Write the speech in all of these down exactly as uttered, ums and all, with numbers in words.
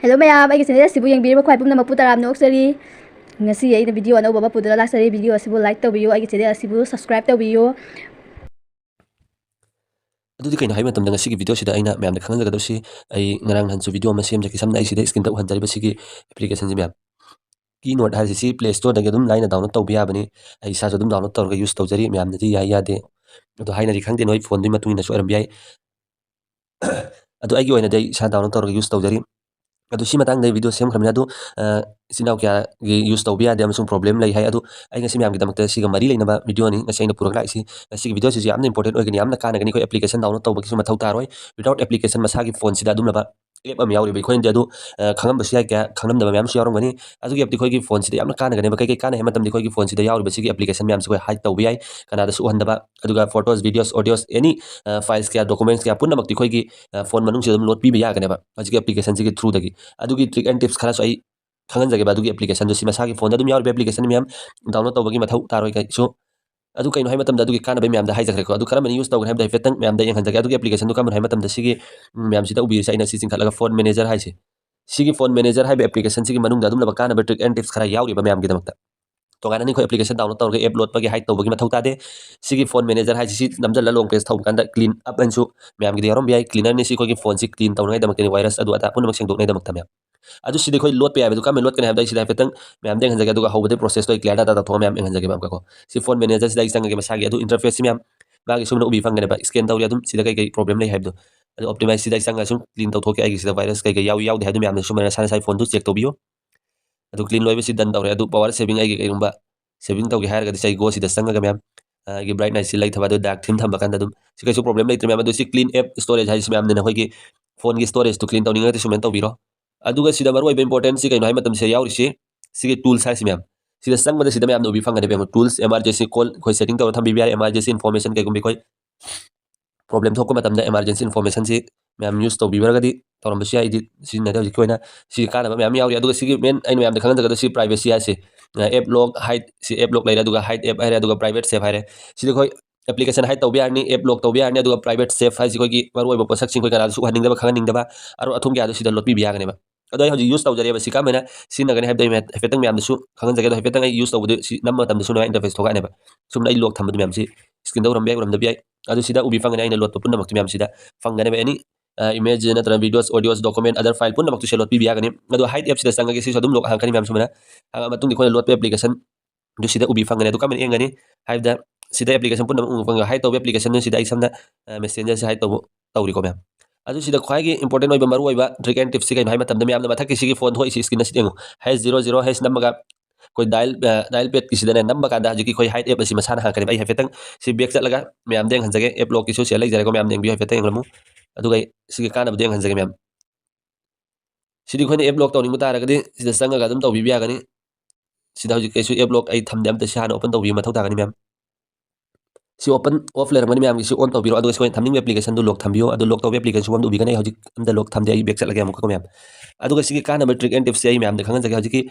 Hello ꯃꯌꯥꯝ, ꯑꯩꯒꯤ channel ꯑꯁꯤꯕꯨ ꯌꯦꯡꯕꯤꯔꯤꯕ ꯈ꯭ꯋꯥꯏ ꯄꯨꯝꯅꯃꯛꯄꯨ ꯇꯔꯥꯝꯅ ꯑꯣꯛꯆꯔꯤ꯫ ꯉꯁꯤ ꯑꯩꯅ video ꯑꯅꯧꯕ ꯑꯃ ꯄꯨꯗꯨꯅ ꯂꯥꯛꯆꯔꯤ꯫ Video ꯑꯁꯤꯕꯨ like ꯇꯧꯕꯤꯌꯨ, ꯑꯩꯒꯤ channel ꯑꯁꯤꯕꯨ subscribe ꯇꯧꯕꯤꯌꯨ꯫ ꯑꯗꯨꯗꯤ ꯀꯩꯅꯣ ꯍꯥꯏꯕ ꯃꯇꯝꯗ, ꯉꯁꯤꯒꯤ video ꯁꯤꯗ ꯑꯩꯅ ꯃꯌꯥꯝꯗ ꯈꯪꯍꯟꯖꯒꯗꯧꯔꯤꯁꯤ, ꯑꯩ ꯉꯔꯥꯡ ꯅꯍꯥꯟꯁꯨ video ꯑꯃ ꯁꯦꯝꯖꯈꯤ꯫ ꯁꯝꯅ ꯑꯩ ꯁꯤꯗ screen ꯗ ꯎꯍꯟꯖꯔꯤꯕ ꯁꯤꯒꯤ application ꯁꯤ ꯃꯌꯥꯝ, Keynote ꯍꯥꯏꯔꯤꯁꯤ, ꯁꯤ Play Store ꯗꯒꯤ ꯑꯗꯨꯝ ꯂꯥꯏꯅ download ꯇꯧꯕ ꯌꯥꯕꯅꯤ꯫ ꯑꯩ ꯏꯁꯥꯁꯨ ꯑꯗꯨꯝ download ꯇꯧꯔꯒ use ꯇꯧꯖꯔꯤ꯫ ꯃꯌꯥꯝꯅꯗꯤ ꯌꯥꯏ ꯌꯥꯗꯦ ꯑꯗꯣ ꯍꯥꯏꯅꯔꯤ, ꯈꯪꯗꯦ, ꯅꯣꯏ phone ꯗꯨꯒꯤ ꯃꯇꯨꯡ ꯏꯟꯅꯁꯨ ꯑꯣꯏꯔꯝꯕ ꯌꯥꯏ꯫ ꯑꯗꯣ ꯑꯩꯒꯤ ꯑꯣꯏꯅꯗꯤ ꯑꯩ ꯏꯁꯥ download ꯇꯧꯔꯒ use ꯇꯧꯖꯔꯤ꯫ ꯑꯗꯨ ꯁꯤ ꯃꯇꯥꯡꯗ ꯑꯩ video ꯁꯦꯝꯈ꯭ꯔꯕꯅꯤ꯫ ꯑꯗꯨ, ꯑ, ꯏꯆꯤꯟ ꯏꯅꯥꯎ ꯀꯌꯥꯒꯤ use ꯇꯧꯕ ꯌꯥꯗꯦ ꯑꯃꯁꯨꯡ problem ꯂꯩ ꯍꯥꯏ꯫ ꯑꯗꯨ ꯑꯩ ꯉꯁꯤ ꯃꯌꯥꯝꯒꯤꯗꯃꯛꯇ ꯁꯤꯒ ꯃꯔꯤ ꯂꯩꯅꯕ video ꯅꯤ ꯉꯁꯤ ꯑꯩꯅ ꯄꯨꯔꯛꯂꯥꯛꯏꯁꯤ꯫ ꯉꯁꯤꯒꯤ video ꯁꯤꯁꯨ ꯌꯥꯝꯅ important ꯑꯣꯏꯒꯅꯤ, ꯌꯥꯝꯅ ꯀꯥꯟꯅꯒꯅꯤ꯫ ꯑꯩꯈꯣꯏ application download ꯇꯧꯕꯒꯤꯁꯨ ꯃꯊꯧ ꯇꯥꯔꯣꯏ꯫ Without application ꯃꯁꯥꯒꯤ phone ꯁꯤꯗ ꯑꯗꯨꯝꯂꯕ app ꯑꯃ ꯌꯥꯎꯔꯤꯕ, ꯑꯩꯈꯣꯏꯅꯗꯤ ꯑꯗꯨ, ꯑ, ꯈꯪꯉꯝꯕꯁꯨ ꯌꯥꯏ, ꯀꯌꯥ ꯈꯪꯉꯝꯗꯕ ꯃꯌꯥꯝꯁꯨ ꯌꯥꯎꯔꯝꯒꯅꯤ꯫ ꯑꯗꯨꯒꯤ app ꯇꯤ ꯑꯩꯈꯣꯏꯒꯤ phone ꯁꯤꯗ ꯌꯥꯝꯅ ꯀꯥꯟꯅꯒꯅꯦꯕ꯫ ꯀꯩ ꯀꯩ ꯀꯥꯟꯅꯩ ꯍꯥꯏꯕ ꯃꯇꯝꯗ, ꯑꯩꯈꯣꯏꯒꯤ phone ꯁꯤꯗ ꯌꯥꯎꯔꯤꯕ ꯁꯤꯒꯤ application ꯃꯌꯥꯝꯁꯦ ꯑꯩꯈꯣꯏ hide ꯇꯧꯕ ꯌꯥꯏ, ꯀꯅꯥꯗꯁꯨ ꯎꯍꯟꯗꯕ꯫ ꯑꯗꯨꯒ photos, videos, audios, any, ꯑ, files ꯀꯌꯥ, documents ꯀꯌꯥ ꯄꯨꯝꯅꯃꯛꯇꯤ ꯑꯩꯈꯣꯏꯒꯤ, ꯑ, phone ꯃꯅꯨꯡꯁꯤꯗ ꯑꯗꯨꯝ ꯂꯣꯠꯄꯤꯕ ꯌꯥꯒꯅꯦꯕ ꯍꯧꯖꯤꯛꯀꯤ application ꯁꯤꯒꯤ through ꯗꯒꯤ꯫ ꯑꯗꯨꯒꯤ trick and tips ꯈꯔꯁꯨ ꯑꯩ ꯈꯪꯍꯟꯖꯒꯦꯕ꯫ ꯑꯗꯨꯒꯤ application ꯗꯨ ꯁꯤ ꯃꯁꯥꯒꯤ phone ꯗ ꯑꯗꯨꯝ ꯌꯥꯎꯔꯤꯕ application ꯃꯌꯥꯝ, download ꯇꯧꯕꯒꯤ ꯃꯊꯧ ꯇꯥꯔꯣꯏ ꯀꯩꯁꯨ꯫ ꯑꯗꯨ ꯀꯩꯅꯣ ꯍꯥꯏꯕ ꯃꯇꯝꯗ ꯑꯗꯨꯒꯤ ꯀꯥꯟꯅꯕ ꯃꯌꯥꯝꯗ ꯍꯥꯏꯖꯈ꯭ꯔꯦꯀꯣ꯫ ꯑꯗꯨ ꯀꯔꯝꯕꯅ use ꯇꯧꯒꯅꯤ ꯍꯥꯏꯕꯗꯣ ꯍꯥꯏꯐꯦꯠꯇꯪ ꯃꯌꯥꯝꯗ ꯌꯦꯡꯍꯟꯖꯒꯦ꯫ ꯑꯗꯨꯒꯤ application ꯗꯨ ꯀꯔꯝꯕꯅꯣ ꯍꯥꯏꯕ ꯃꯇꯝꯗ ꯁꯤꯒꯤ, ꯎꯝ, ꯃꯌꯥꯝꯁꯤꯗ ꯎꯕꯤꯔꯤꯁꯦ ꯑꯩꯅ ꯁꯤ ꯆꯤꯡꯈꯠꯂꯒ phone manager ꯍꯥꯏꯁꯦ꯫ ꯁꯤꯒꯤ phone manager ꯍꯥꯏꯕ application ꯁꯤꯒꯤ ꯃꯅꯨꯡꯗ ꯑꯗꯨꯝꯂꯕ ꯀꯥꯟꯅꯕ trick and tips ꯈꯔ ꯌꯥꯎꯔꯤꯕ ꯃꯌꯥꯝꯒꯤꯗꯃꯛꯇ꯫ ꯇꯣꯉꯥꯟꯅ ꯑꯩꯈꯣꯏ application download ꯇꯧꯔꯒ app ꯂꯣꯠꯄꯒꯤ hide ꯇꯧꯕꯒꯤ ꯃꯊꯧ ꯇꯥꯗꯦ꯫ ꯁꯤꯒꯤ phone manager ꯍꯥꯏꯁꯤ ꯁꯤ ꯅꯝꯖꯜꯂ long press ꯇꯧꯕ ꯀꯥꯟꯗ clean up ꯍꯥꯏꯅꯁꯨ ꯃꯌꯥꯝꯒꯤꯗ ꯌꯥꯎꯔꯝꯕ ꯌꯥꯏ꯫ Cleaner ꯅꯤ ꯁꯤ ꯑꯩꯈꯣꯏꯒꯤ phone ꯁꯤ clean ꯇꯧꯅꯉꯥꯏꯗꯃꯛꯇꯅꯤ, virus ꯑꯗꯨ ꯑꯗꯥ ꯄꯨꯝꯅꯃꯛ ꯁꯦꯡꯗꯣꯛꯅꯉꯥꯏꯗꯃꯛꯇ ꯃꯌꯥꯝ꯫ ꯑꯗꯨ ꯁꯤꯗꯤ ꯑꯩꯈꯣꯏ ꯂꯣꯠꯄ ꯌꯥꯏꯕ꯫ ꯑꯗꯨ ꯀꯔꯝꯕ ꯂꯣꯠꯀꯅꯤ ꯍꯥꯏꯕꯗ ꯑꯩ ꯁꯤꯗ ꯍꯥꯏꯐꯦꯠꯇꯪ ꯃꯌꯥꯝꯗ ꯌꯦꯡꯍꯟꯖꯒꯦ, ꯑꯗꯨꯒ ꯍꯧꯕꯗꯩ process ꯇꯣ ꯑꯩ clear ꯗꯥ ꯇꯧꯊꯣꯛꯑꯒ ꯃꯌꯥꯝ ꯌꯦꯡꯍꯟꯖꯒꯦꯕ ꯑꯃꯨꯛꯀꯀꯣ꯫ ꯁꯤ phone manager ꯁꯤꯗ ꯑꯩ ꯆꯪꯉꯒꯦ꯫ ꯃꯁꯥꯒꯤ ꯑꯗꯨ interface ꯁꯤ ꯃꯌꯥꯝ ꯃꯥꯒꯤ ꯁꯨꯝꯅ ꯎꯕꯤ ꯐꯪꯒꯅꯦꯕ, scan ꯇꯧꯔꯤ ꯑꯗꯨꯝ ꯁꯤꯗ ꯀꯩ ꯀꯩ problem ꯂꯩ ꯍꯥꯏꯕꯗꯣ꯫ ꯑꯗꯨ optimize ꯁꯤꯗ ꯑꯩ ꯆꯪꯉꯒ ꯁꯨꯝ clean ꯇꯧꯊꯣꯛꯀꯦ, ꯑꯩꯒꯤ ꯁꯤꯗ virus ꯀꯩ ꯀꯩ ꯌꯥꯎꯏ ꯌꯥꯎꯗꯦ ꯍꯥꯏꯗꯨ ꯃꯌꯥꯝꯅ ꯁꯨꯝ ꯅꯁꯥ ꯅꯁꯥꯒꯤ phone ꯗꯨ check ꯇꯧꯕꯤꯌꯨ꯫ ꯑꯗꯨ clean ꯂꯣꯏꯕꯁꯤ done ꯇꯧꯔꯦ꯫ ꯑꯗꯨ power saving ꯑꯩꯒꯤ ꯀꯩꯒꯨꯝꯕ saving ꯇꯧꯒꯦ ꯍꯥꯏꯔꯒꯗꯤ ꯁꯤ ꯑꯩ go ꯁꯤꯗ ꯆꯪꯉꯒ ꯃꯌꯥꯝ, ꯑ, ꯑꯩꯒꯤ brightness ꯁꯤ ꯂꯩꯊꯕ, ꯑꯗꯨ dark theme ꯊꯝꯕ ꯀꯥꯟꯗ ꯑꯗꯨꯝ ꯁꯤ ꯀꯩꯁꯨ problem ꯂꯩꯇ꯭ꯔꯦ ꯃꯌꯥꯝ꯫ ꯑꯗꯨ ꯁꯤ clean app storage ꯍꯥꯏꯁꯤ ꯃꯌꯥꯝꯅ ꯅꯈꯣꯏꯒꯤ phone ꯒꯤ storage ꯇꯨ clean ꯇꯧꯅꯤꯡꯉꯒꯗꯤ ꯁꯨꯃꯥꯏꯅ ꯇꯧꯕꯤꯔꯣ꯫ ꯑꯗꯨꯒ ꯁꯤꯗ ꯃꯔꯨꯑꯣꯏꯕ important ꯁꯤ ꯀꯩꯅꯣ ꯍꯥꯏꯕ ꯃꯇꯝꯗ ꯁꯤꯗ ꯌꯥꯎꯔꯤꯁꯤ ꯁꯤꯒꯤ tools ꯍꯥꯏꯁꯤ ꯃꯌꯥꯝ꯫ ꯁꯤꯗ ꯆꯪꯕꯗ ꯁꯤꯗ ꯃꯌꯥꯝꯅ ꯎꯕꯤ ꯐꯪꯒꯅꯦꯕ ꯌꯦꯡꯉꯣ꯫ Tools, emergency call ꯑꯩꯈꯣꯏ setting ꯇꯧꯔ ꯊꯝꯕꯤꯕ ꯌꯥꯔꯦ꯫ Emergency information ꯀꯩꯒꯨꯝꯕ ꯑꯩꯈꯣꯏ problem ꯊꯣꯛꯄ ꯃꯇꯝꯗ emergency information ꯁꯤ ꯃꯌꯥꯝ use ꯇꯧꯕꯤꯔꯒꯗꯤ ꯇꯧꯔꯝꯕꯁꯨ ꯌꯥꯏ꯫ ꯑꯩꯗꯤ ꯁꯤꯖꯤꯟꯅꯗꯦ ꯍꯧꯖꯤꯛꯀꯤ ꯑꯣꯏꯅ꯫ ꯁꯤꯒꯤ ꯀꯥꯟꯅꯕ ꯃꯌꯥꯝ ꯌꯥꯎꯔꯤ꯫ ꯑꯗꯨꯒ ꯁꯤꯒꯤ main ꯑꯩꯅ ꯃꯌꯥꯝꯗ ꯈꯪꯍꯟꯖꯒꯗꯕ ꯁꯤ privacy ꯍꯥꯏꯁꯤ, ꯑ, app lock hide, ꯁꯤ app lock ꯂꯩꯔꯦ, ꯑꯗꯨꯒ hide app ꯍꯥꯏꯔꯦ, ꯑꯗꯨꯒ private save ꯍꯥꯏꯔꯦ꯫ ꯁꯤꯗ ꯑꯩꯈꯣꯏ application hide ꯇꯧꯕ ꯌꯥꯔꯅꯤ, app lock ꯇꯧꯕ ꯌꯥꯔꯅꯤ, ꯑꯗꯨꯒ private save ꯍꯥꯏꯁꯤ ꯑꯩꯈꯣꯏꯒꯤ ꯃꯔꯨꯑꯣꯏꯕ ꯄꯣꯠꯁꯛꯁꯤꯡ ꯑꯩꯈꯣꯏ ꯀꯅꯥꯗꯁꯨ ꯎꯍꯟꯅꯤꯡꯗꯕ, ꯈꯪꯍꯟꯅꯤꯡꯗꯕ ꯑꯔꯨ ꯑꯊꯨꯝ ꯀꯌꯥꯗꯣ ꯁꯤꯗ ꯂꯣꯠꯄꯤꯕ ꯌꯥꯒꯅꯦꯕ꯫ ꯑꯗꯣ ꯑꯩ ꯍꯧꯖꯤꯛ use ꯇꯧꯖꯔꯦꯕ, ꯁꯤ ꯀꯔꯝꯍꯥꯏꯅ ꯁꯤꯖꯤꯟꯅꯒꯅꯤ ꯍꯥꯏꯕꯗꯣ ꯑꯩ ꯍꯥꯏꯐꯦꯠꯇꯪ ꯃꯌꯥꯝꯗꯁꯨ ꯈꯪꯍꯟꯖꯒꯦ꯫ ꯑꯗꯣ ꯍꯥꯏꯐꯦꯠꯇꯪ ꯑꯩ use ꯇꯧꯕꯗꯨ ꯁꯤ ꯅꯝꯕ ꯃꯇꯝꯗ ꯁꯨꯃꯥꯏꯅ interface ꯊꯣꯛꯂꯛꯑꯅꯦꯕ꯫ ꯁꯨꯝꯅ ꯑꯩ lock ꯊꯝꯕꯗꯨ ꯃꯌꯥꯝꯁꯤ screenꯗ ꯎꯔꯝꯕ ꯌꯥꯏ, ꯎꯔꯝꯗꯕ ꯌꯥꯏ꯫ ꯑꯗꯨ ꯁꯤꯗ ꯎꯕꯤ ꯐꯪꯒꯅꯤ, ꯑꯩꯅ ꯂꯣꯠꯄ ꯄꯨꯝꯅꯃꯛꯇꯨ ꯃꯌꯥꯝꯁꯤꯗ ꯐꯪꯒꯅꯦꯕ꯫ Any image ꯅꯠꯇ꯭ꯔꯒ videos, audios, document, other file ꯄꯨꯝꯅꯃꯛꯇꯨ ꯁꯤ ꯂꯣꯠꯄꯤꯕ ꯌꯥꯒꯅꯤ꯫ ꯑꯗꯣ hide appꯁꯤꯗ ꯆꯪꯉꯒꯦ, ꯁꯤꯁꯨ ꯑꯗꯨꯝ lock ꯍꯥꯡꯉꯛꯀꯅꯤ ꯃꯌꯥꯝ꯫ ꯁꯨꯃꯥꯏꯅ ꯍꯥꯡꯉ ꯃꯇꯨꯡꯗ ꯑꯩꯈꯣꯏꯅ ꯂꯣꯠꯄ application ꯑꯗꯨ ꯁꯤꯗ ꯎꯕꯤ ꯐꯪꯒꯅꯤ꯫ ꯑꯗꯨ ꯀꯔꯝꯍꯥꯏꯅ ꯌꯦꯡꯒꯅꯤ ꯍꯥꯏꯕꯗ, ꯁꯤꯗ application ꯄꯨꯝꯅꯃꯛ ꯎꯕ ꯐꯪꯒꯅꯤ꯫ Hide ꯇꯧꯕ application ꯁꯤꯗ ꯑꯩ ꯁꯝꯅ, ꯑ, Messengerꯁꯤ hide ꯇꯧꯕ ꯇꯧꯔꯤꯀꯣ ꯃꯌꯥꯝ꯫ ꯑꯗꯨ ꯁꯤꯗ ꯈ꯭ꯋꯥꯏꯒꯤ important ꯑꯣꯏꯕ, ꯃꯔꯨ ꯑꯣꯏꯕ trick and tipsꯁꯤ ꯀꯩꯅꯣ ꯍꯥꯏꯕ ꯃꯇꯝꯗ, ꯃꯌꯥꯝꯅ ꯃꯊꯛꯀꯤ ꯁꯤꯒꯤ font ꯊꯣꯛꯏꯁꯤ screenꯗ ꯁꯤ ꯌꯦꯡꯉꯨ, hash zero zero hash ꯅꯝꯃꯒ ꯑꯩꯈꯣꯏ dial, ꯑ, dial padꯀꯤꯁꯤꯗꯅꯦ ꯅꯝꯕ ꯀꯥꯟꯗ ꯍꯧꯖꯤꯛꯀꯤ ꯑꯩꯈꯣꯏ hide app ꯑꯁꯤ ꯃꯁꯥꯅ ꯍꯥꯡꯉꯛꯀꯅꯦꯕ꯫ ꯑꯩ ꯍꯥꯏꯐꯦꯠꯇꯪ ꯁꯤ back ꯆꯠꯂꯒ ꯃꯌꯥꯝꯗ ꯌꯦꯡꯍꯟꯖꯒꯦ꯫ App lockꯀꯤꯁꯨ ꯁꯤꯗ ꯂꯩꯖꯔꯦꯀꯣ ꯃꯌꯥꯝ, ꯌꯦꯡꯕꯤꯌꯨ ꯍꯥꯏꯐꯦꯠꯇꯪ ꯌꯦꯡꯂꯝꯃꯨ꯫ ꯑꯗꯨꯒ ꯑꯩ ꯁꯤꯒꯤ ꯀꯥꯟꯅꯕꯗꯨ ꯌꯦꯡꯍꯟꯖꯒꯦ ꯃꯌꯥꯝ꯫ ꯁꯤꯗꯤ ꯑꯩꯈꯣꯏꯅ app lock ꯇꯧꯅꯤꯡꯕ ꯇꯥꯔꯒꯗꯤ ꯁꯤꯗ ꯆꯪꯉꯒ ꯑꯗꯨꯝ ꯇꯧꯕꯤꯕ ꯌꯥꯒꯅꯤ꯫ ꯁꯤꯗ ꯍꯧꯖꯤꯛ ꯑꯩꯁꯨ app lock ꯑꯩ ꯊꯝꯗꯦ, ꯑꯝꯇ ꯁꯤ ꯍꯥꯟꯅ open ꯇꯧꯕꯤꯕ ꯃꯊꯧ ꯇꯥꯒꯅꯤ ꯃꯌꯥꯝ꯫ ꯁꯤ open, off ꯂꯩꯔꯝꯒꯅꯤ ꯃꯌꯥꯝꯒꯤ, ꯁꯤ on ꯇꯧꯕꯤꯔꯣ꯫ ꯑꯗꯨꯒ ꯁꯤ ꯑꯩꯈꯣꯏꯅ ꯊꯝꯅꯤꯡꯕ applicationꯗꯨ lock ꯊꯝꯕꯤꯌꯣ꯫ ꯑꯗꯨ lock ꯇꯧꯕ applicationꯁꯨ ꯑꯃ ꯎꯕꯤꯒꯅꯤ꯫ ꯑꯩ ꯍꯧꯖꯤꯛ ꯑꯝꯇ lock ꯊꯝꯗꯦ, ꯑꯩ back ꯆꯠꯂꯒꯦ ꯑꯃꯨꯛꯀ ꯃꯌꯥꯝ꯫ ꯑꯗꯨꯒ ꯁꯤꯒꯤ ꯀꯥꯟꯅꯕ trick and tipsꯁꯦ ꯑꯩ ꯃꯌꯥꯝꯗ ꯈꯪꯍꯟꯖꯒꯦ꯫ ꯍꯧꯖꯤꯛꯀꯤ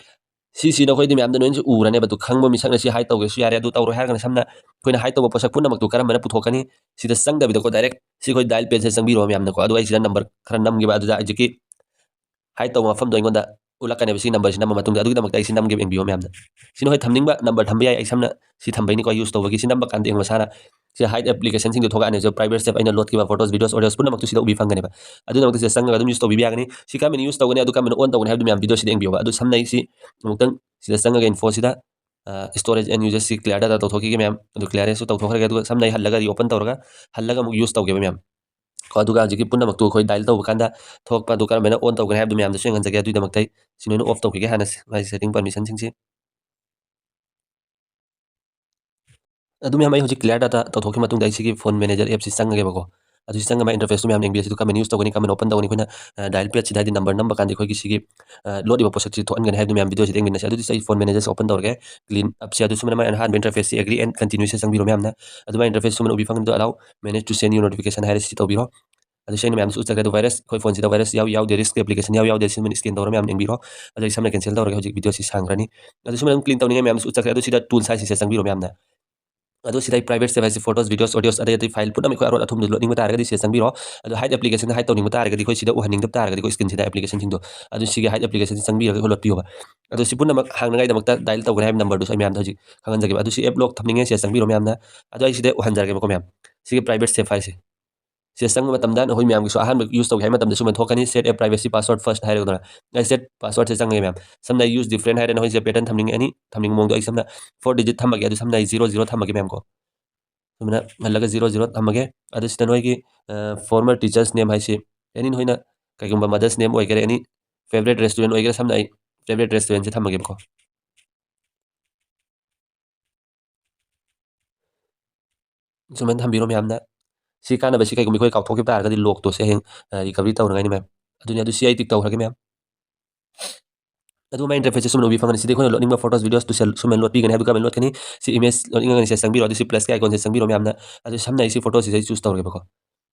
ꯁꯤꯁꯤ ꯅꯈꯣꯏꯗꯤ ꯃꯌꯥꯝꯗ ꯂꯣꯏꯅꯁꯨ ꯎꯔꯅꯦꯕ꯫ ꯑꯗꯨ ꯈꯪꯕ ꯃꯤꯁꯛꯅ ꯁꯤ hide ꯇꯧꯒꯦꯁꯨ ꯌꯥꯔꯦ, ꯑꯗꯨ ꯇꯧꯔꯣꯏ ꯍꯥꯏꯔꯒꯅ ꯁꯝꯅ ꯑꯩꯈꯣꯏꯅ hide ꯇꯧꯕ ꯄꯣꯠꯁꯛ ꯄꯨꯝꯅꯃꯛꯇꯨ ꯀꯔꯝꯕꯅ ꯄꯨꯊꯣꯛꯀꯅꯤ? ꯁꯤꯗ ꯆꯪꯗꯕꯤꯗꯀꯣ direct ꯁꯤ ꯑꯩꯈꯣꯏ dial padꯁꯦ ꯆꯪꯕꯤꯔꯣ ꯃꯌꯥꯝꯅꯀꯣ꯫ ꯑꯗꯨꯒ ꯑꯩ ꯁꯤꯗ number ꯈꯔ ꯅꯝꯈꯤꯕ, ꯑꯗꯨꯗ ꯍꯧꯖꯤꯛꯀꯤ hide ꯇꯧꯕ ꯃꯐꯝꯗꯣ ꯑꯩꯉꯣꯟꯗ ꯎꯠꯂꯛꯀꯅꯦꯕ꯫ ꯁꯤ numberꯁꯤ ꯅꯝꯕ ꯃꯇꯨꯡꯗ ꯑꯗꯨꯒꯤꯗꯃꯛꯇ ꯑꯩ ꯁꯤ ꯅꯝꯒꯦꯕ, ꯌꯦꯡꯕꯤꯌꯣ ꯃꯌꯥꯝꯅ꯫ ꯁꯤ ꯅꯈꯣꯏ ꯊꯝꯅꯤꯡꯕ number ꯊꯝꯕ ꯌꯥꯏ꯫ ꯑꯩ ꯁꯝꯅ ꯁꯤ ꯊꯝꯕꯩꯅꯤꯀꯣ use ꯇꯧꯕꯒꯤ꯫ ꯁꯤ ꯅꯝꯕ ꯀꯥꯟꯗ ꯌꯦꯡꯉꯣ ꯃꯁꯥꯅ ꯁꯤ hide applicationꯁꯤꯡꯗꯣ ꯊꯣꯛꯂꯛꯑꯅꯤ꯫ ꯁꯤ private save ꯑꯩꯅ ꯂꯣꯠꯈꯤꯕ photos, videos, audios ꯄꯨꯝꯅꯃꯛꯇꯨ ꯁꯤꯗ ꯎꯕꯤ ꯐꯪꯒꯅꯦꯕ꯫ ꯑꯗꯨꯒꯤꯗꯃꯛꯇ ꯁꯤꯗ ꯆꯪꯉꯒ ꯑꯗꯨꯝ use ꯇꯧꯕꯤꯕ ꯌꯥꯒꯅꯤ꯫ ꯁꯤ ꯀꯔꯝꯕꯅ use ꯇꯧꯒꯅꯤ, ꯑꯗꯨ ꯀꯔꯝꯕꯅ on ꯇꯧꯒꯅꯤ ꯍꯥꯏꯕꯗꯨ ꯃꯌꯥꯝ videoꯁꯤꯗ ꯌꯦꯡꯕꯤꯌꯣꯕ꯫ ꯑꯗꯨ ꯁꯝꯅ ꯑꯩ ꯁꯤ ꯑꯃꯨꯛꯇꯪ ꯁꯤꯗ ꯆꯪꯉꯒ infoꯁꯤꯗ, ꯑ, storage and usageꯁꯤ clear data ꯇꯧꯊꯣꯛꯈꯤꯒꯦ ꯃꯌꯥꯝ꯫ ꯑꯗꯨ clearꯁꯨ ꯇꯧꯊꯣꯛꯈ꯭ꯔꯒꯦ꯫ ꯑꯗꯨꯒ ꯁꯝꯅ ꯑꯩ ꯍꯜꯂꯒ reopen ꯇꯧꯔꯒ ꯍꯜꯂꯒ ꯑꯃꯨꯛ use ꯇꯧꯒꯦꯕ ꯃꯌꯥꯝ꯫ ꯀꯣ, ꯑꯗꯨꯒ ꯍꯧꯖꯤꯛꯀꯤ ꯄꯨꯝꯅꯃꯛꯇꯨ ꯑꯩꯈꯣꯏ dial ꯇꯧꯕ ꯀꯥꯟꯗ ꯊꯣꯛꯂꯛꯄ ꯑꯗꯨ ꯀꯔꯝꯍꯥꯏꯅ on ꯇꯧꯒꯅꯤ ꯍꯥꯏꯕꯗꯨ ꯃꯌꯥꯝꯗꯁꯨ ꯌꯦꯡꯍꯟꯖꯒꯦ꯫ ꯑꯗꯨꯒꯤꯗꯃꯛꯇ ꯑꯩ ꯁꯤ ꯂꯣꯏꯅ off ꯇꯧꯈꯤꯒꯦ ꯍꯥꯟꯅ, ꯃꯥꯒꯤ setting permissionꯁꯤꯡꯁꯤ꯫ ꯑꯗꯨ ꯃꯌꯥꯝ ꯑꯩ ꯍꯧꯖꯤꯛ clear data ꯇꯧꯊꯣꯛꯈꯤꯕ ꯃꯇꯨꯡꯗ ꯑꯩ ꯁꯤꯒꯤ phone manager appꯁꯤ ꯆꯪꯉꯒꯦꯕꯀꯣ꯫ ꯑꯗꯨ ꯁꯤ ꯆꯪꯉꯒ ꯃꯥꯏ interfaceꯇꯨ ꯃꯌꯥꯝ ꯌꯦꯡꯕꯤꯌꯨ꯫ ꯁꯤꯗ ꯀꯔꯝꯍꯥꯏꯅ use ꯇꯧꯒꯅꯤ, ꯀꯔꯝꯍꯥꯏꯅ open ꯇꯧꯒꯅꯤ? ꯑꯩꯈꯣꯏꯅ, ꯑ, dial padꯁꯤꯗ ꯍꯥꯏꯗꯤ number ꯅꯝꯕ ꯀꯥꯟꯗ ꯑꯩꯈꯣꯏꯒꯤ ꯁꯤꯒꯤ, ꯑ, ꯂꯣꯠꯂꯤꯕ ꯄꯣꯠꯁꯛꯁꯤ ꯊꯣꯛꯍꯟꯒꯅꯤ ꯍꯥꯏꯕꯗꯨ ꯃꯌꯥꯝ videoꯁꯤꯗ ꯌꯦꯡꯃꯤꯟꯅꯁꯤ꯫ ꯑꯗꯨꯗꯤ ꯑꯩ phone managerꯁꯤ open ꯇꯧꯔꯒꯦ꯫ Clean upꯁꯤ ꯑꯗꯨ ꯁꯨꯃꯥꯏꯅ ꯃꯥꯏ ꯑꯍꯥꯟꯕ interfaceꯁꯤ agree and continueꯁꯦ ꯆꯪꯕꯤꯔꯣ ꯃꯌꯥꯝꯅ꯫ ꯑꯗꯨꯃꯥꯏꯅ interface ꯁꯨꯃꯥꯏꯅ ꯎꯕꯤ ꯐꯪꯒꯅꯤ꯫ Allow manage to send you notification ꯍꯥꯏꯔꯦ, ꯁꯤ ꯇꯧꯕꯤꯔꯣ꯫ ꯑꯗꯨ ꯁꯤ ꯑꯩꯅ ꯃꯌꯥꯝꯗꯁꯨ ꯎꯠꯆꯈ꯭ꯔꯦ꯫ ꯑꯗꯨ virus ꯑꯩꯈꯣꯏ phoneꯁꯤꯗ virus ꯌꯥꯎ ꯌꯥꯎꯗꯦ, risk application ꯌꯥꯎ ꯌꯥꯎꯗꯦ, ꯁꯤ ꯃꯌꯥꯝ scan ꯇꯧꯔ ꯃꯌꯥꯝ ꯌꯦꯡꯕꯤꯔꯣ꯫ ꯑꯗꯨ ꯑꯩ ꯁꯝꯅ cancel ꯇꯧꯔꯒꯦ꯫ ꯍꯧꯖꯤꯛ videoꯁꯤ ꯁꯥꯡꯈ꯭ꯔꯅꯤ꯫ ꯑꯗꯨ ꯁꯨꯃꯥꯏꯅ ꯑꯗꯨꯝ clean ꯇꯧꯅꯤꯡꯉꯥꯏ ꯃꯌꯥꯝꯁꯨ ꯎꯠꯆꯈ꯭ꯔꯦ꯫ ꯑꯗꯨ ꯁꯤꯗ tools ꯍꯥꯏꯁꯤꯁꯦ ꯆꯪꯕꯤꯔꯣ ꯃꯌꯥꯝꯅ꯫ ꯑꯗꯨ ꯁꯤꯗ ꯑꯩ private save ꯍꯥꯏꯁꯦ photos, videos, audios, ꯑꯗꯩ ꯑꯇꯩ file ꯄꯨꯝꯅꯃꯛ ꯑꯩꯈꯣꯏ ꯑꯔꯣꯠ ꯑꯊꯨꯝꯗꯨ ꯂꯣꯠꯅꯤꯡꯕ ꯇꯥꯔꯒꯗꯤ ꯁꯤꯗ ꯆꯪꯕꯤꯔꯣ꯫ ꯑꯗꯣ hide application ꯍꯥꯏ ꯇꯧꯅꯤꯡꯕ ꯇꯥꯔꯒꯗꯤ ꯑꯩꯈꯣꯏ ꯁꯤꯗ ꯎꯍꯟꯅꯤꯡꯗꯕ ꯇꯥꯔꯒꯗꯤ ꯑꯩꯈꯣꯏ screen ꯁꯤꯗ application ꯁꯤꯡꯗꯣ ꯑꯗꯨ ꯁꯤꯒꯤ hide application ꯁꯤ ꯆꯪꯕꯤꯔꯒ ꯑꯩꯈꯣꯏ ꯂꯣꯠꯄꯤꯌꯣꯕ꯫ ꯑꯗꯣ ꯁꯤ ꯄꯨꯝꯅꯃꯛ ꯍꯥꯡꯅꯉꯥꯏꯗꯃꯛꯇ dial ꯇꯧꯒꯅꯤ ꯍꯥꯏꯕ number ꯗꯨꯁꯨ ꯑꯩ ꯃꯌꯥꯝꯗ ꯍꯧꯖꯤꯛ ꯈꯪꯍꯟꯖꯒꯦꯕ꯫ ꯑꯗꯨ ꯁꯤ app lock ꯊꯝꯅꯤꯡꯉꯦ ꯁꯤꯗ ꯆꯪꯕꯤꯔꯣ ꯃꯌꯥꯝꯅ꯫ ꯑꯗꯣ ꯑꯩ ꯁꯤꯗ ꯎꯍꯟꯖꯔꯒꯦꯕꯀꯣ ꯃꯌꯥꯝ꯫ ꯁꯤꯒꯤ private save ꯍꯥꯏꯁꯦ꯫ ꯁꯤꯗ ꯆꯪꯕ ꯃꯇꯝꯗ ꯅꯈꯣꯏ ꯃꯌꯥꯝꯒꯤꯁꯨ ꯑꯍꯥꯟꯕ use ꯇꯧꯒꯦ ꯍꯥꯏꯕ ꯃꯇꯝꯗ ꯁꯨꯃꯥꯏꯅ ꯊꯣꯛꯀꯅꯤ, "Set a privacy password first" ꯍꯥꯏꯔꯒ ꯑꯗꯨꯅ꯫ ꯑꯩ set password ꯁꯦ ꯆꯪꯉꯒꯦ ꯃꯌꯥꯝ꯫ ꯁꯝꯅ ꯑꯩ use different ꯍꯥꯏꯔꯦ, ꯅꯈꯣꯏꯁꯦ pattern ꯊꯝꯅꯤꯡꯉꯦ, any ꯊꯝꯅꯤꯡꯕ ꯃꯑꯣꯡꯗꯣ꯫ ꯑꯩ ꯁꯝꯅ four digit ꯊꯝꯃꯒꯦ, ꯑꯗꯨ ꯁꯝꯅ ꯑꯩ zero zero ꯊꯝꯃꯒꯦ ꯃꯌꯥꯝ ꯀꯣ꯫ ꯁꯨꯃꯥꯏꯅ ꯍꯜꯂꯒ zero zero ꯊꯝꯃꯒꯦ꯫ ꯑꯗꯨ ꯁꯤꯗ ꯅꯣꯏꯒꯤ, ꯑ, former teacher's name ꯍꯥꯏꯁꯤ, any ꯅꯈꯣꯏꯅ ꯀꯩꯒꯨꯝꯕ mother's name ꯑꯣꯏꯒꯦꯔꯥ, any favorite restaurant ꯑꯣꯏꯒꯦꯔꯥ, ꯁꯝꯅ ꯑꯩ favorite restaurant ꯁꯦ ꯊꯝꯃꯒꯦꯕꯀꯣ꯫ ꯁꯨꯃꯥꯏꯅ ꯊꯝꯕꯤꯔꯣ ꯃꯌꯥꯝꯅ꯫ ꯁꯤ ꯀꯥꯟꯅꯕꯁꯤ ꯀꯩꯒꯨꯝꯕ ꯑꯩꯈꯣꯏ ꯀꯥꯎꯊꯣꯛꯈꯤꯕ ꯇꯥꯔꯒꯗꯤ lock ꯇꯣ ꯁꯤ ꯍꯌꯦꯡ, ꯑ, recovery ꯇꯧꯅꯉꯥꯏꯅꯤ ꯃꯌꯥꯝ꯫ ꯑꯗꯨꯅꯤ, ꯑꯗꯨ ꯁꯤ ꯑꯩ tick ꯇꯧꯈ꯭ꯒꯦ ꯃꯌꯥꯝ꯫ ꯑꯗꯨ ꯃꯥꯏ interface ꯁꯦ ꯁꯨꯝꯅ ꯎꯕꯤ ꯐꯪꯒꯅꯤ꯫ ꯁꯤꯗꯤ ꯑꯩꯈꯣꯏꯅ ꯂꯣꯠꯅꯤꯡꯕ photos, videos ꯇꯨ ꯁꯦꯜ-, ꯁꯨꯃꯥꯏꯅ ꯂꯣꯠꯄꯤꯒꯅꯤ ꯍꯥꯏꯕꯗꯨ ꯀꯃꯥꯏꯅ ꯂꯣꯠꯀꯅꯤ? ꯁꯤ image ꯂꯣꯠꯅꯤꯡꯉꯒꯅꯤ ꯁꯤꯗ ꯆꯪꯕꯤꯔꯣ꯫ ꯑꯗꯨ ꯁꯤ plus ꯀꯤ icon ꯁꯦ ꯆꯪꯕꯤꯔꯣ ꯃꯌꯥꯝꯅ꯫ ꯑꯗꯨ ꯁꯝꯅ ꯑꯩ ꯁꯤ photo ꯁꯤꯗ ꯑꯩ choose ꯇꯧꯔꯒꯦꯕꯀꯣ꯫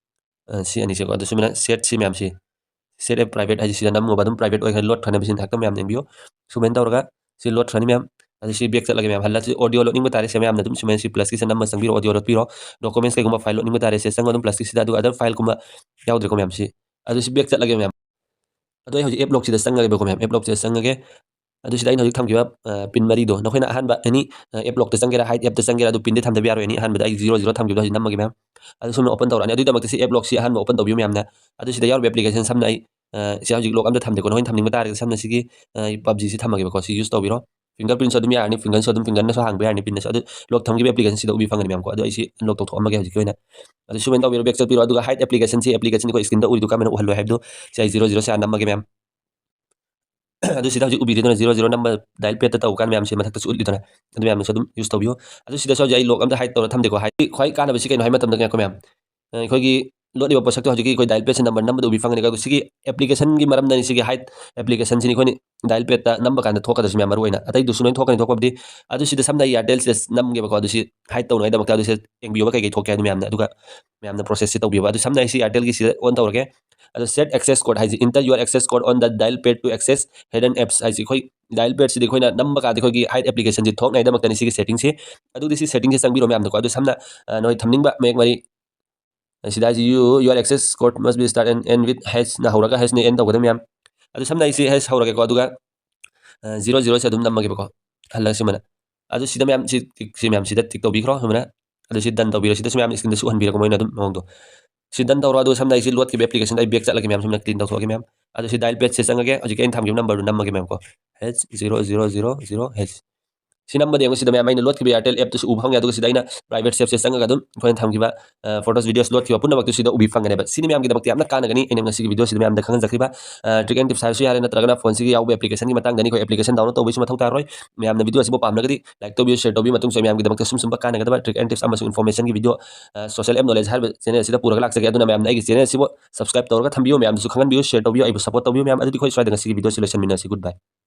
ꯑ, ꯁꯤ ꯑꯅꯤꯁꯦꯀꯣ꯫ ꯑꯗꯨ ꯁꯨꯃꯥꯏꯅ set ꯁꯤ ꯃꯌꯥꯝꯁꯤ, set a private ꯍꯥꯏꯁꯤ ꯁꯤꯗ ꯅꯝꯃꯨꯕ ꯑꯗꯨꯝ private ꯑꯣꯏꯈ꯭ꯔꯦ, ꯂꯣꯠꯈ꯭ꯔꯅꯦꯕ꯫ ꯁꯤ ꯃꯊꯛꯇ ꯃꯌꯥꯝ ꯌꯦꯡꯕꯤꯌꯨ꯫ ꯁꯨꯃꯥꯏꯅ ꯇꯧꯔꯒ ꯁꯤ ꯂꯣꯠꯈ꯭ꯔꯅꯤ ꯃꯌꯥꯝ꯫ ꯑꯗꯨ ꯁꯤ back ꯆꯠꯂꯒꯦ ꯃꯌꯥꯝ꯫ ꯍꯜꯂ ꯁꯤ audio ꯂꯣꯠꯅꯤꯡꯕ ꯇꯥꯔꯦ ꯁꯦ ꯃꯌꯥꯝꯅ ꯑꯗꯨꯝ ꯁꯨꯃꯥꯏꯅ ꯁꯤ plus ꯀꯤꯁꯦ ꯅꯝꯃ ꯆꯪꯕꯤꯔꯣ, audio ꯂꯣꯠꯄꯤꯔꯣ꯫ Documents ꯀꯩꯒꯨꯝꯕ file ꯂꯣꯠꯅꯤꯡꯕ ꯇꯥꯔꯦ ꯁꯦ ꯆꯪꯉꯣ ꯑꯗꯨꯝ plus ꯀꯤꯁꯤꯗ, ꯑꯗꯨꯒ other file ꯀꯨꯝꯕ ꯌꯥꯎꯗ꯭ꯔꯦꯀꯣ ꯃꯌꯥꯝ ꯁꯤ꯫ ꯑꯗꯨ ꯁꯤ back ꯆꯠꯂꯒꯦ ꯃꯌꯥꯝ꯫ ꯑꯗꯣ ꯑꯩ ꯍꯧꯖꯤꯛ app lock ꯁꯤꯗ ꯆꯪꯉꯒꯦꯕꯀꯣ ꯃꯌꯥꯝ, app lock ꯁꯤꯗ ꯆꯪꯉꯒꯦ꯫ ꯑꯗꯨ ꯁꯤꯗ ꯑꯩꯅ ꯍꯧꯖꯤꯛ ꯊꯝꯈꯤꯕ, ꯑ, pin ꯃꯔꯤꯗꯣ ꯅꯈꯣꯏꯅ ꯑꯍꯥꯟꯕ any, ꯑ, app lock ꯇ ꯆꯪꯒꯦꯔꯥ, hide app ꯇ ꯆꯪꯒꯦꯔꯥ, ꯑꯗꯨ pin ꯗꯤ ꯊꯝꯗꯕ ꯌꯥꯔꯣꯏ꯫ Any ꯑꯍꯥꯟꯕꯗ ꯑꯩ zero zero ꯊꯝꯈꯤꯕꯗꯣ ꯍꯧꯖꯤꯛ ꯅꯝꯃꯒꯦ ꯃꯌꯥꯝ꯫ ꯑꯗꯨ ꯁꯨꯝꯅ open ꯇꯧꯔꯛꯑꯅꯤ꯫ ꯑꯗꯨꯒꯤꯗꯃꯛꯇ ꯁꯤ app lock ꯁꯤ ꯑꯍꯥꯟꯕ open ꯇꯧꯕꯤꯌꯨ ꯃꯌꯥꯝꯅ꯫ ꯑꯗꯨ ꯁꯤꯗ ꯌꯥꯎꯔꯤꯕ application ꯁꯝꯅ ꯑꯩ, ꯑ, ꯁꯤ ꯍꯧꯖꯤꯛ lock ꯑꯝꯇ ꯊꯝꯗꯦꯀꯣ꯫ ꯅꯈꯣꯏꯅ ꯊꯝꯅꯤꯡꯕ ꯇꯥꯔꯒꯗꯤ ꯁꯝꯅ ꯁꯤꯒꯤ, ꯑ, PUBG ꯁꯤ ꯊꯝꯃꯒꯦꯕꯀꯣ꯫ ꯁꯤ use ꯇꯧꯕꯤꯔꯣ꯫ Fingerprint ꯁꯨ ꯑꯗꯨꯝ ꯌꯥꯔꯅꯤ, finger ꯁꯨ ꯑꯗꯨꯝ, finger ꯅꯁꯨ ꯍꯥꯡꯕ ꯌꯥꯔꯅꯤ, pin ꯅꯁꯨ꯫ ꯑꯗꯨ lock ꯊꯝꯈꯤꯕ application ꯁꯤꯗ ꯎꯕꯤ ꯐꯪꯒꯅꯤ ꯃꯌꯥꯝꯀꯣ꯫ ꯑꯗꯨ ꯑꯩ ꯁꯤ unlock ꯇꯧꯊꯣꯛꯑꯝꯃꯒꯦ ꯍꯧꯖꯤꯛꯀꯤ ꯑꯣꯏꯅ꯫ ꯑꯗꯨ ꯁꯨꯃꯥꯏꯅ ꯇꯧꯕꯤꯔꯣ, back ꯆꯠꯄꯤꯔꯣ꯫ ꯑꯗꯨꯒ hide application ꯁꯤ, application ꯁꯤ ꯑꯩꯈꯣꯏ screen ꯗ ꯎꯔꯤꯗꯨ ꯀꯃꯥꯏꯅ ꯎꯍꯜꯂꯣꯏ ꯍꯥꯏꯕꯗꯨ ꯁꯤ ꯑꯩ zero zero ꯁꯤ ꯍꯥꯟꯅ ꯅꯝꯃꯒꯦ ꯃꯌꯥꯝ꯫ ꯑꯗꯨ ꯁꯤꯗ ꯍꯧꯖꯤꯛ ꯎꯕꯤꯔꯤꯗꯨꯅ zero zero number dial pad ꯇ ꯇꯧꯕ ꯀꯥꯟꯗ ꯃꯌꯥꯝꯁꯦ ꯃꯊꯛꯇꯁꯨ ꯎꯠꯂꯤꯗꯅ, ꯑꯗꯨ ꯃꯌꯥꯝꯅꯁꯨ ꯑꯗꯨꯝ use ꯇꯧꯕꯤꯌꯨ꯫ ꯑꯗꯨ ꯁꯤꯗꯁꯨ ꯍꯧꯖꯤꯛ ꯑꯩ lock ꯑꯝꯇ hide ꯇꯧꯔ ꯊꯝꯗꯦꯀꯣ꯫ Hide ꯈ꯭ꯋꯥꯏ ꯀꯥꯟꯅꯕꯁꯤ ꯀꯩꯅꯣ ꯍꯥꯏ ꯃꯇꯝꯗ, ꯉꯥꯏꯈꯣ ꯃꯌꯥꯝ, ꯑꯩꯈꯣꯏꯒꯤ ꯂꯣꯠꯂꯤꯕ ꯄꯣꯠꯁꯛꯇꯣ ꯍꯧꯖꯤꯛꯀꯤ ꯑꯩꯈꯣꯏ dial pad ꯁꯦ number ꯅꯝꯕꯗ ꯎꯕꯤ ꯐꯪꯒꯅꯤ꯫ ꯑꯗꯨ ꯁꯤꯒꯤ application ꯒꯤ ꯃꯔꯝꯗꯅꯤ, ꯁꯤꯒꯤ hide application ꯁꯤꯅꯤ ꯑꯩꯈꯣꯏꯅ dial pad ꯇ ꯅꯝꯕ ꯀꯥꯟꯗ ꯊꯣꯛꯀꯗꯕꯁꯤ ꯃꯌꯥꯝ ꯃꯔꯨ ꯑꯣꯏꯅ꯫ ꯑꯇꯩꯗꯨꯁꯨ ꯂꯣꯏ ꯊꯣꯛꯀꯅꯤ ꯊꯣꯛꯄꯕꯨꯗꯤ꯫ ꯑꯗꯨ ꯁꯤꯗ ꯁꯝꯅ ꯑꯩ Airtel ꯁꯤꯗ ꯅꯝꯒꯦꯕꯀꯣ, ꯑꯗꯨ ꯁꯤ hide ꯇꯧꯅꯉꯥꯏꯗꯃꯛꯇ ꯑꯗꯨ ꯁꯤ ꯌꯦꯡꯕꯤꯌꯣꯕ ꯀꯩꯀꯩ ꯊꯣꯛꯀꯦ ꯍꯥꯏꯗꯣ ꯃꯌꯥꯝꯅ, ꯑꯗꯨꯒ ꯃꯌꯥꯝꯅ process ꯁꯤ ꯇꯧꯕꯤꯌꯣꯕ꯫ ꯑꯗꯨ ꯁꯝꯅ ꯑꯩ ꯁꯤ Airtel ꯒꯤ ꯁꯤꯗ on ꯇꯧꯔꯒꯦ꯫ ꯑꯗꯣ set access code ꯍꯥꯏꯁꯦ, "Enter your access code on the dial pad to access hidden apps" ꯍꯥꯏꯁꯦ ꯑꯩꯈꯣꯏ dial pad ꯁꯤꯗ ꯑꯩꯈꯣꯏꯅ ꯅꯝꯕ ꯀꯥꯟꯗ ꯑꯩꯈꯣꯏꯒꯤ hide application ꯁꯤ ꯊꯣꯛꯅꯉꯥꯏꯗꯃꯛꯇꯅꯤ ꯁꯤꯒꯤ setting ꯁꯤ꯫ ꯑꯗꯨꯗꯤ ꯁꯤ setting ꯁꯤ ꯆꯪꯕꯤꯔꯣ ꯃꯌꯥꯝꯅꯀꯣ꯫ ꯑꯗꯨ ꯁꯝꯅ, ꯑ, ꯅꯣꯏ ꯊꯝꯅꯤꯡꯕ ꯃꯌꯦꯛ ꯃꯔꯤ, ꯁꯤꯗ ꯍꯥꯏꯁꯤ "You, your access code must be start and end with H" ꯅ ꯍꯧꯔꯒ H ꯅ end ꯇꯧꯒꯗꯕ ꯃꯌꯥꯝ꯫ ꯑꯗꯨ ꯁꯝꯅ ꯑꯩꯁꯤ H ꯍꯧꯔꯒꯦꯀꯣ, ꯑꯗꯨꯒ, ꯑ, zero zero ꯁꯦ ꯑꯗꯨꯝ ꯅꯝꯃꯒꯦꯕꯀꯣ, ꯍꯜꯂꯒ ꯁꯤꯃꯅ꯫ ꯑꯗꯨ ꯁꯤꯗ ꯃꯌꯥꯝ ꯁꯤ tick, ꯁꯤ ꯃꯌꯥꯝ ꯁꯤꯗ tick ꯇꯧꯕꯤꯈ꯭ꯔꯣ ꯁꯨꯃꯥꯏꯅ꯫ ꯑꯗꯨ ꯁꯤ done ꯇꯧꯕꯤꯔꯣ, ꯁꯤꯗ ꯁꯨꯝ ꯃꯌꯥꯝ screen ꯗꯁꯨ ꯎꯍꯟꯕꯤꯔꯛꯄ ꯃꯣꯏꯅ ꯑꯗꯨꯝ ꯃꯑꯣꯡꯗꯣ꯫ ꯁꯤ done ꯇꯧꯔꯣ꯫ ꯑꯗꯨ ꯁꯝꯅ ꯑꯩꯁꯤ ꯂꯣꯠꯈꯤꯕ application ꯗ ꯑꯩ back ꯆꯠꯂꯒꯦ ꯃꯌꯥꯝ, ꯁꯨꯝꯅ clean ꯇꯧꯊꯣꯛꯑꯒꯦ ꯃꯌꯥꯝ꯫ ꯑꯗꯨ ꯁꯤ dial pad ꯁꯦ ꯆꯪꯉꯒꯦ, ꯍꯧꯖꯤꯛꯀꯤ ꯑꯩꯅ ꯊꯝꯈꯤꯕ number ꯗꯨ ꯅꯝꯃꯒꯦ ꯃꯌꯥꯝ ꯀꯣ, H zero zero zero zero H꯫ ꯁꯤ ꯅꯝꯕꯗ ꯌꯦꯡꯉꯨ, ꯁꯤꯗ ꯃꯌꯥꯝ ꯑꯩꯅ ꯂꯣꯠꯈꯤꯕ Airtel app ꯇꯨꯁꯨ ꯎꯕ ꯐꯪꯉꯦ꯫ ꯑꯗꯨꯒ ꯁꯤꯗ ꯑꯩꯅ private save ꯁꯦ ꯆꯪꯉꯒ ꯑꯗꯨꯝ ꯑꯩꯈꯣꯏꯅ ꯊꯝꯈꯤꯕ, ꯑ, photos, videos ꯂꯣꯠꯈꯤꯕ ꯄꯨꯝꯅꯃꯛꯇꯨ ꯁꯤꯗ ꯎꯕꯤ ꯐꯪꯒꯅꯦꯕ꯫ ꯁꯤꯅꯤ ꯃꯌꯥꯝꯒꯤꯗꯃꯛꯇ ꯌꯥꯝꯅ ꯀꯥꯟꯅꯒꯅꯤ꯫ ꯑꯩꯅ ꯉꯁꯤꯒꯤ video ꯁꯤꯗ ꯃꯌꯥꯝꯗ ꯈꯪꯍꯟꯖꯈꯤꯕ, ꯑ, trick and tips ꯍꯥꯏꯔꯁꯨ ꯌꯥꯔꯦ, ꯅꯠꯇ꯭ꯔꯒꯅ phone ꯁꯤꯒꯤ ꯌꯥꯎꯕ application ꯒꯤ ꯃꯇꯥꯡꯗꯅꯤ꯫ ꯑꯩꯈꯣꯏ application download ꯇꯧꯕꯒꯤꯁꯨ ꯃꯊꯧ ꯇꯥꯔꯣꯏ꯫ ꯃꯌꯥꯝꯅ video ꯑꯁꯤꯕꯨ ꯄꯥꯝꯂꯒꯗꯤ like ꯇꯧꯕꯤꯌꯨ, share ꯇꯧꯕꯤꯌꯨ꯫ ꯃꯇꯨꯡꯁꯨ ꯑꯩ ꯃꯌꯥꯝꯒꯤꯗꯃꯛꯇ ꯁꯨꯝ ꯁꯨꯝꯕ ꯀꯥꯟꯅꯒꯗꯕ trick and tips ꯑꯃꯁꯨꯡ information ꯒꯤ video, ꯑ, social app knowledge ꯍꯥꯏꯔꯤꯕ channel ꯑꯁꯤꯗ ꯄꯨꯔꯒ ꯂꯥꯛꯆꯒꯦ꯫ ꯑꯗꯨꯅ ꯃꯌꯥꯝꯅ ꯑꯩꯒꯤ channel ꯑꯁꯤꯕꯨ subscribe ꯇꯧꯔꯒ ꯊꯝꯕꯤꯌꯨ, ꯃꯌꯥꯝꯗꯁꯨ ꯈꯪꯍꯟꯕꯤꯌꯨ, share ꯇꯧꯕꯤꯌꯨ, ꯑꯩꯕꯨ support ꯇꯧꯕꯤꯌꯨ ꯃꯌꯥꯝ꯫ ꯑꯗꯨꯗꯤ ꯑꯩꯈꯣꯏ ꯁ꯭ꯋꯥꯏꯗ ꯉꯁꯤꯒꯤ video ꯁꯤ ꯂꯣꯏꯁꯤꯟꯃꯤꯟꯅꯔꯁꯤ꯫ Good bye꯫